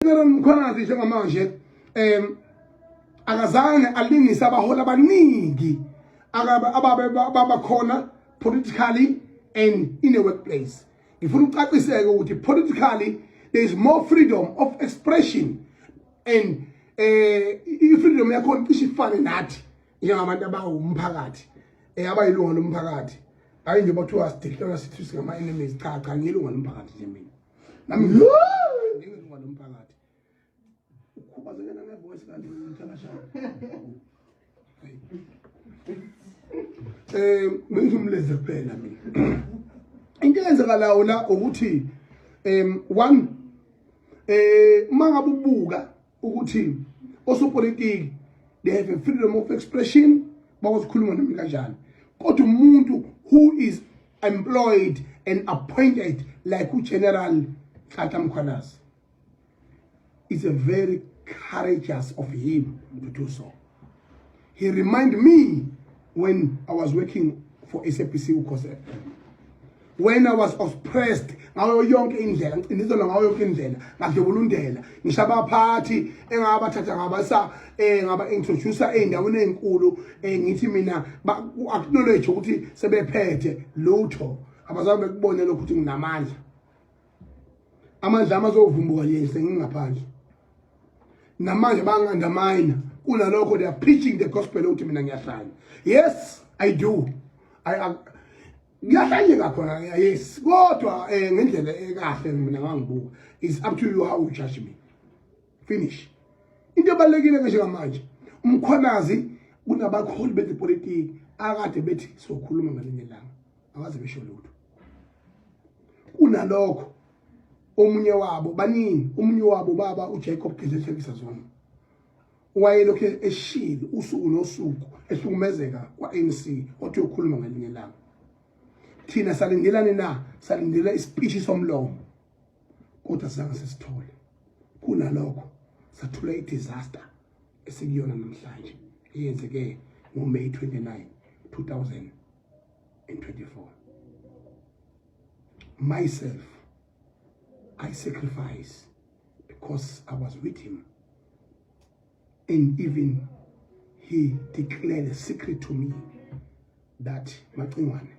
General Mkhwanazi njengamanje akazange alingise abaholi abaningi ababe babakhona politically and in a workplace. Ngifuna ukucaciseke ukuthi politically there is more freedom of expression and i-freedom yakho cishe ifane nathi njengabantu abawumphakathi, abayilunga lomphakathi. Hayi nje bathiwa sideclare sithi singama enemies. Cha cha, ngilunga lomphakathi nje mina, nami ngilunga lomphakathi. Ukhubazekela ngevoice kanti umthalashana. Ngizumleze kuphela mina. Into eyenzekalayo la ukuthi one, uma ngabe ubuka ukuthi osopolitiki, they have a freedom of expression, bakwazi ukukhuluma noma kanjani, kodwa umuntu who is employed and appointed like uGeneral Nhlanhla Mkhwanazi is a very courageous of him to do so. He remind me when I was working for SABC Ukhozi FM, when I was oppressed ngayo yonke indlela, ngicindezelwa ngayo yonke indlela, ngadlubulundela ngisho abaphathi engabathatha ngabasa ngaba introducer ey'ndaweni ey'nkulu, ngithi mina acknowledge ukuthi sebephethe lutho, abazange bekubone lokhu ukuthi nginamandla. Amandla ami azovumbuka nje sengingaphandle. Namanje bangi-undermine. Kunalokho, they are preaching the gospel ukuthi mina ngiyahlanya. Yes, I do. I kuyahlanyeka khona, yes, kodwa ngendlela ekahle. Mina ngangibuka, it's up to you how you judge me, finish. Into ebalulekile ke njengamanje, uMkhwanazi kunabakholi bezepolitiki akade bethi sokhuluma ngelinye ilanga, akaze besho lutho. Kunalokho, omunye wabo, baningi, omunye wabo baba uJacob Gedleyihlekisa Zuma wayelokhu eshilo usuku nosuku ehlukumezeka kwa-ANC, wathi uyokhuluma ngelinye ilanga. Thina salindelani na? Salindela ispeech somlomo, kodwa sizange sisithole. Kunalokho sathula i-disaster esikuyona namhlanje eyenzeke ngoMay 29 2024. Myself, I sacrifice because I was with him, and even he declared a secret to me that, "Macingwane,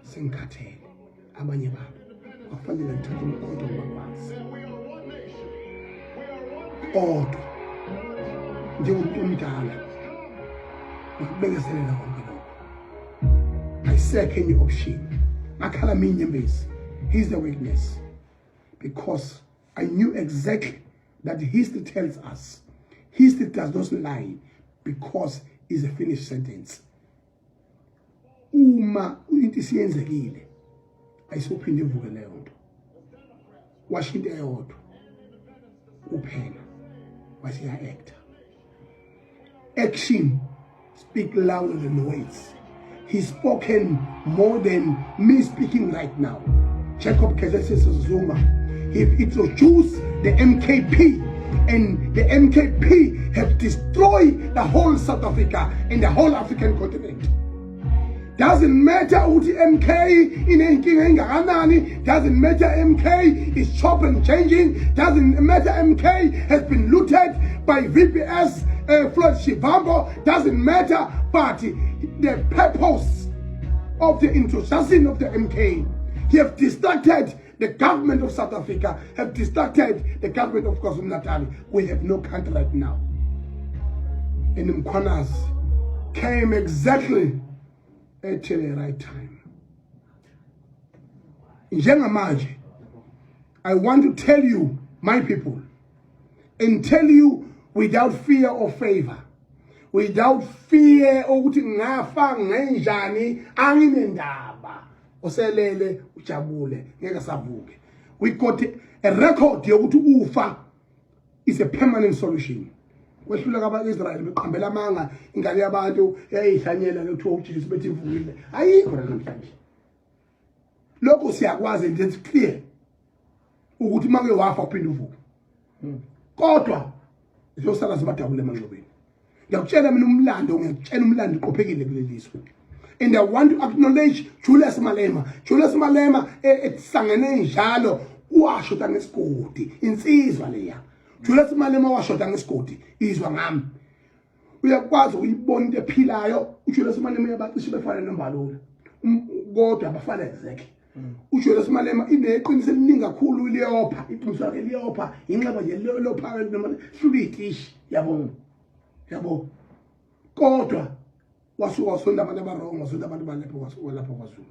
sengikhathele." Abanye babo kwakufanele ngithathe umkhonto ngibakwazi, kodwa njengomuntu omdala ngakubekezelela konke lokho. Ayisekho enye option. Ngakhala mina inyembezi. He's the witness, because I knew exactly that history tells us, history does not lie, because it's a finished sentence. Uma into isiyenzekile, ayisophinde ivuke leyo nto. Washo into eyodwa kuphela, wasiya actor. Action speak louder than words. He's spoken more than me speaking right now. Jacob Gedleyihlekisa Zuma, he introduced the MKP, and the MKP have destroyed the whole South Africa and the whole African continent. Doesn't matter ukuthi MK inenkinga engakanani, doesn't matter MK is chop and changing, doesn't matter MK has been looted by VPS, Floyd Shivambu, doesn't matter, but the purpose of the introduction of the MK, he have distracted the government of South Africa, have distracted the government of KwaZulu-Natal. We have no country right now, and Mkhwanazi came exactly at the right time. Njengamanje, I want to tell you, my people, and tell you without fear or favor, without fear ukuthi ngafa ngenjani, anginendaba. Oselele ujabule, ngeke savuke. We got a record yokuthi ufa is a permanent solution. Kwehluleka aba-Israyeli beqambela amanga ingane yabantu yayihlanyela kuthiwa uJesu bethi ivukile, ayikho namhlanje. Lokho siyakwazi and it's clear ukuthi make wafa uphinde uvuke, kodwa ziyosala zibadabule emanxebeni. Ngiyakutshela mina umlando, ngiyakutshela umlando uqophekile kuleli lizwe. And I want to acknowledge Julius Malema. Julius Malema, esangene njalo washo ngesigodi, insizwa leya. Julius Malema washoda ngesigodi, izwa ngami. Uyakwazi ukuyibona into ephilayo. UJulius Malema uyabacishe befana noMbalula, kodwa abafana exactly. UJulius Malema ineqiniso eliningi kakhulu, liyopha iqiniso lakhe, liyopha inxeba nje lopha noma hlula itishi, yabo, yabo. Kodwa wasuka wasonda abantu abarongo, wasonda abantu balapha kwalapha kwaZulu.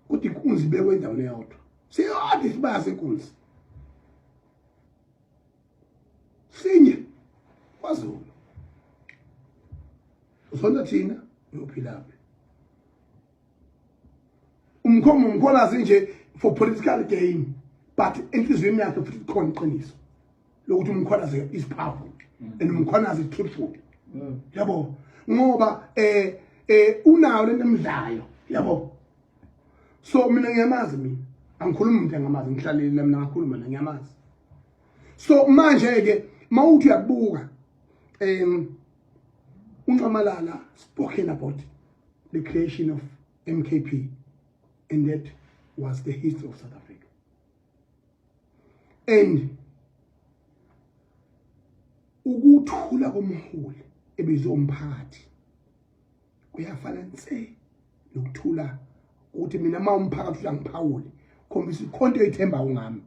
Kodwa inkunzi ibekwe endaweni eyodwa, siyodwa isibaya senkunzi sinye kwaZulu. Usonta thina, uyophilaphi? Umkhomo umkholazi nje for political gain, but enhliziyweni yakhe futhi khona iqiniso lokuthi uMkhwanazi is powerful and uMkhwanazi is truthful, yabo, ngoba unayo lento emdlayo, yabo. So mina ngiyamazi, mina angikhulumi umuntu engamazi, ngihlalile mina ngakhuluma na, ngiyamazi. So manje ke mawuthi uyakubuka, uNxamalala spoken about the creation of MKP, and that was the history of South Africa. And ukuthula komholi ebizwe umphakathi kuyafana nse nokuthula ukuthi mina uma umphakathi uyangiphawule, khombisa ikhonto oyithemba ngami.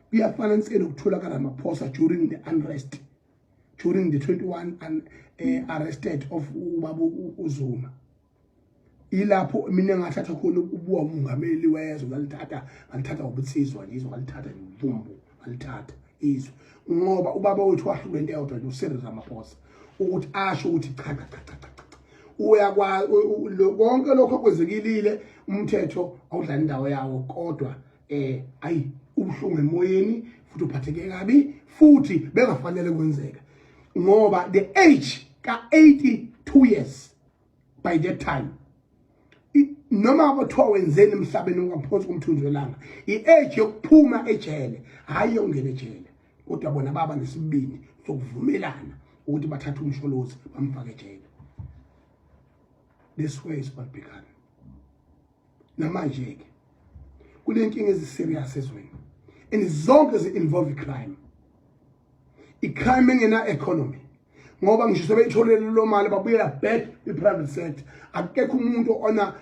Kuyafana nse nokuthula kaRamaphosa during the unrest, during the 21 and arrested of ubaba uZuma. Ilapho mina engathatha khona ukubuka umongameli wezwe, ngalithatha, ngalithatha ngobunsizwa nje izwe, ngalithatha nje, ngalithatha izwe, ngoba ubaba wethu wahlulwa into eyodwa nje, uCyril Ramaphosa, ukuthi asho ukuthi cha, cha, cha, cha, cha, uyakwazi konke lokho okwenzekilile, umthetho awudlala indawo yawo. Kodwa ayi, ubuhlungu emoyeni futhi uphatheke kabi futhi bengafanele kwenzeka, ngoba the age ka 82 years by that time, noma kuthiwa wenzeni emhlabeni ungaphansi komthunzi welanga, i-age yokuphuma ejele, hayi yokungena ejele. Kodwa bona baba nesibindi sokuvumelana ukuthi bathathe uMsholozi bamfake ejele. This way is what began. Namanje ke kule nkinga ezi-serious ezweni, and zonke zi-involve crime, i-crime engena economy, ngoba ngisho sebeyitholele lo mali, babuyela back kwi-private sector. Akekho umuntu ona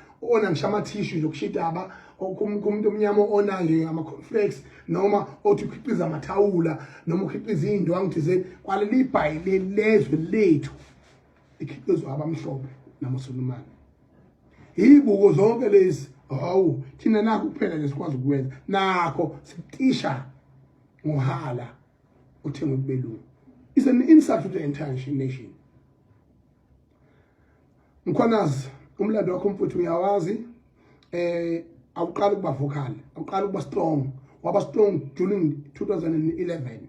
ngisho amathishu nje okushidaba kumuntu omnyama, ona nje ama-cornflakes, noma othi ukhiqiza amathawula, noma ukhiqiza iy'ndwangu thizeni. Kwaleli bhayi lezwe lethu ikhiqizwa abamhlophe namasulumane, yibuko zonke lezi. Hawu, thina nakho kuphela nje sikwazi ukwenza nakho, sitisha ngohala uthengwe kubelungu. Is an insult to the entire nation. Mkhwanazi, umlando wakho mfuthu uyawazi. Awuqala ukuba vocal, awuqala ukuba strong, waba strong during 2011.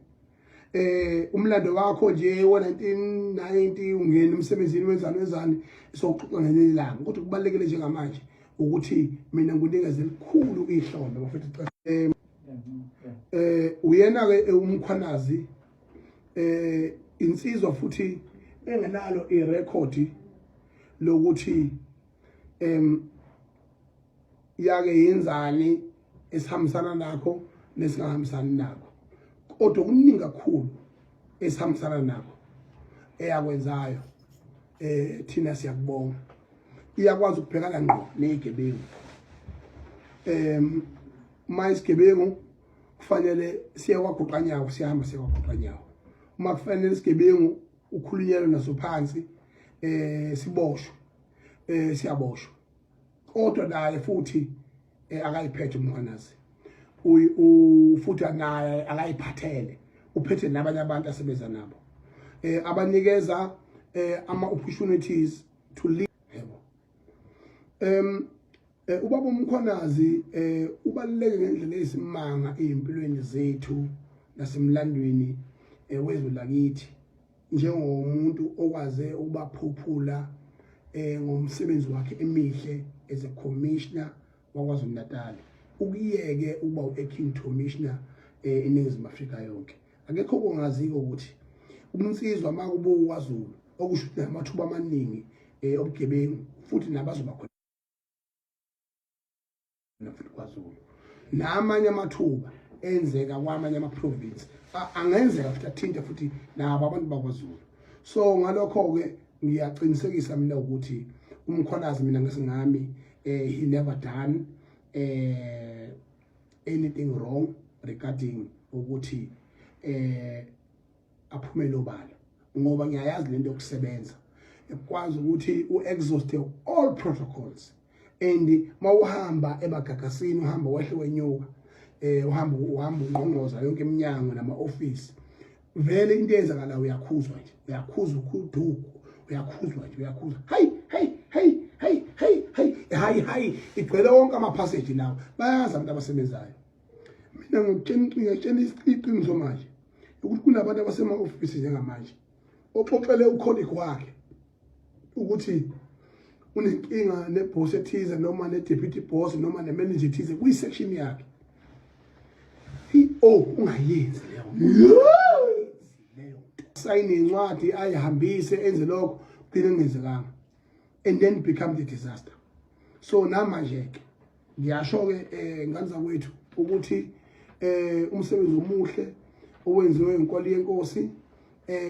Umlando wakho nje wo-1990 ungena emsebenzini, wenzani, wenzani, sokuxoxa ngelinye ilanga. Kodwa kubalulekile njengamanje ukuthi mina ngikunikeze elikhulu ihlombe, bafethu. Uyena ke uMkhwanazi, insizwa futhi engenalo irekhodi lokuthi yake yenzani esihambisana nakho nesingahambisani nakho, kodwa kuningi kakhulu esihambisana nakho eyakwenzayo. Thina siyakubonga. Iyakwazi ukubhekana ngqo nezigebengu. Uma isigebengu kufanele siye kwagoqanyawo, siyahamba siye kwagoqanyawo. Uma kufanele isigebengu ukhulunyelwe naso phansi, siboshwe, siyaboshwa. Kodwa naye futhi akayiphethe uMkhwanazi, futhi naye akayiphathele, uphethe nabanye abantu asebenza nabo, abanikeza ama opportunities to lead, yebo. Ubaba uMkhwanazi ubaluleke ngendlela eyisimanga ezimpilweni zethu nasemlandweni wezwe lakithi, njengomuntu okwaze ukubaphuphula ngomsebenzi wakhe emihle as a commissioner waKwaZulu Natal, ukuyeke ukuba u-acting commissioner eNingizimu Afrika yonke. Akekho okungaziko ukuthi ubunsizwa makubo kwaZulu, okusho ukuthi amathuba amaningi obugebengu futhi nabazoba khona futhi kwaZulu, namanye amathuba enzeka kwamanye ama-province. Angenzeka futhi athinte futhi nabo abantu bakwaZulu. So ngalokho-ke ngiyaqinisekisa mina ukuthi uMkhwanazi, mina ngesingami, he never done anything wrong regarding ukuthi aphumele obala, ngoba ngiyayazi lento yokusebenza ekwazi ukuthi u-exhaust all protocols. And mawuhamba emagagasini, uhamba wehle wenyuka, uhamba ungqongqoza yonke iminyango nama-office, vele into eyenzakalayo uyakhuzwa nje, uyakhuzwa ukhuduku, uyakhuzwa nje, uyakhuzwa, hayi hayi hayi hayi hayi hayi hayi hayi, igcwele wonke ama-passage lawo. Bayazi abantu abasebenzayo. Mina ngiyakutshela iqiniso manje ukuthi kunabantu abasema-ofisi njengamanje oxoxele u-colleague wakhe ukuthi unenkinga ne-boss ethize noma ne-deputy boss noma ne-manager ethize kwi-section yakhe. Oh, ungayenzi leyo leyo sayine incwadi, ayihambise, enze lokho, kugcine kungenzekanga and then become the disaster. So namanje ke ngiyasho ke, ngane zakwethu, ukuthi umsebenzi omuhle owenziwe inkoli yenkosi,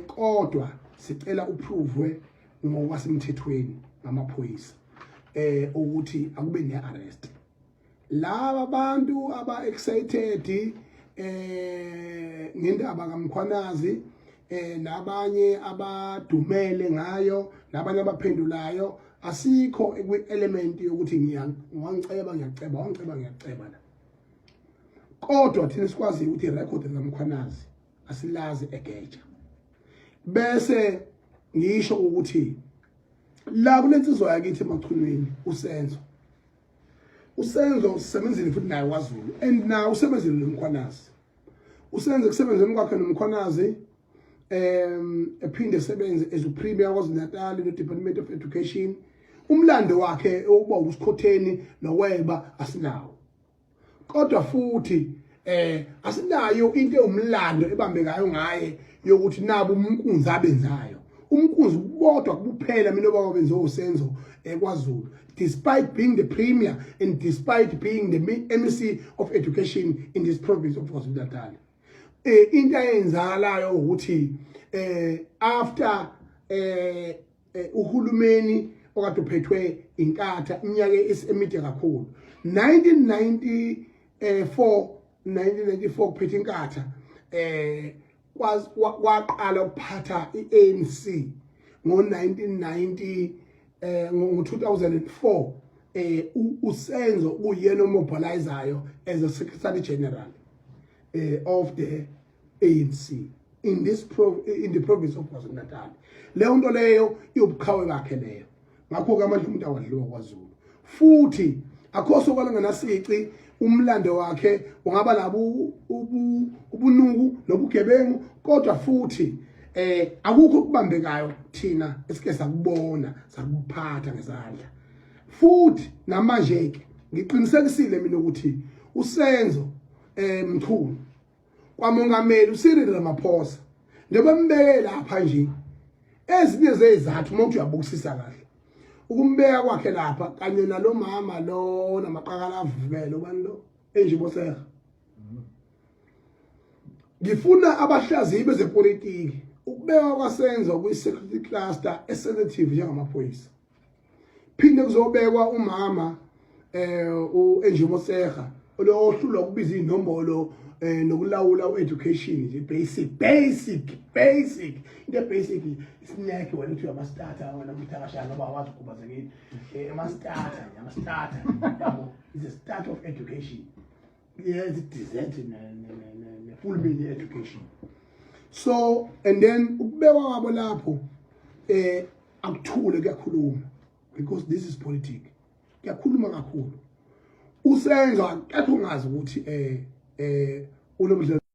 kodwa sicela u-prove ngokwasemthethweni ngamaphoyisa ukuthi akube ne-arrest laba bantu aba excited ngendaba kaMkhwanazi, nabanye abadumele ngayo, nabanye abaphendulayo. Asikho kwi-element yokuthi ngiyangiceba, ngiyaceba, wangiceba, ngiyaceba la, kodwa thina sikwazi ukuthi irecord likaMkhwanazi asilazi egeja. Bese ngisho ukuthi la kulensizwa yakithi emaChunwini, uSenzo, uSenzo usebenzile futhi naye kwaZulu and naye usebenzile noMkhwanazi. Usenze kusebenzeni kwakhe noMkhwanazi, ephinde sebenze as uPremier KwaZulu Natal no Department of Education. Umlando wakhe ukuba usikhotheni nokweba asinawo, kodwa futhi asinayo into ewumlando ebambekayo ngaye yokuthi nabo umnkunzi abenzayo. Umnkunzi bodwa kuphela mina obaba benze uSenzo eKwaZulu, despite being the premier and despite being the MEC of education in this province of KwaZulu-Natal. Into ayenzakalayo ukuthi after uhulumeni okade uphethwe iNkatha iminyaka emide kakhulu, 1994, 1994 kuphethe iNkatha, kwaqala ukuphatha iANC ngo1990, ngo2004, uSenzo uyena o-mobilizayo as a secretary general of the ANC in the province of KwaZulu-Natal. Leyo nto leyo iwubuqhawe bakhe leyo. Ngakho ke amandla umuntu awadliwa kwaZulu. Futhi akho sokala nganasici, umlando wakhe ungaba nabo ubunuku nobugebengu, kodwa futhi akukho okubambekayo thina esike sakubona, sakuphatha ngezandla. Futhi namanje ke ngiqinisekisile mina ukuthi uSenzo Mchunu kwamongameli uCyril Ramaphosa njengoba mbeke lapha nje, ezinye zezathu uma uthi uyabukisisa kahle ukumbeka kwakhe lapha kanye nalo mama lo namaqakala avukele, ubani lo, Angie Motshekga. Ngifuna abahlaziyi bezepolitiki, ukubekwa kwaSenzo kwi-security cluster e-sensitive njengamaphoyisa, phinde kuzobekwa umama u-Angie Motshekga lo ohlulwa ukubiza inombolo nokulawula u-education nje, basic basic basic, into basic, snack. Wena uthi ama-starter, wena umthakashana ngoba awazi ukhubazekile, ama-starter nje, ama-starter yabo, is a start of education, yes, dessert ne full meal education. So and then ukubekwa kwabo lapho akuthule, kuyakhuluma, because this is politics, kuyakhuluma kakhulu. Usenzo akekho ungazi ukuthi unobudlelwano.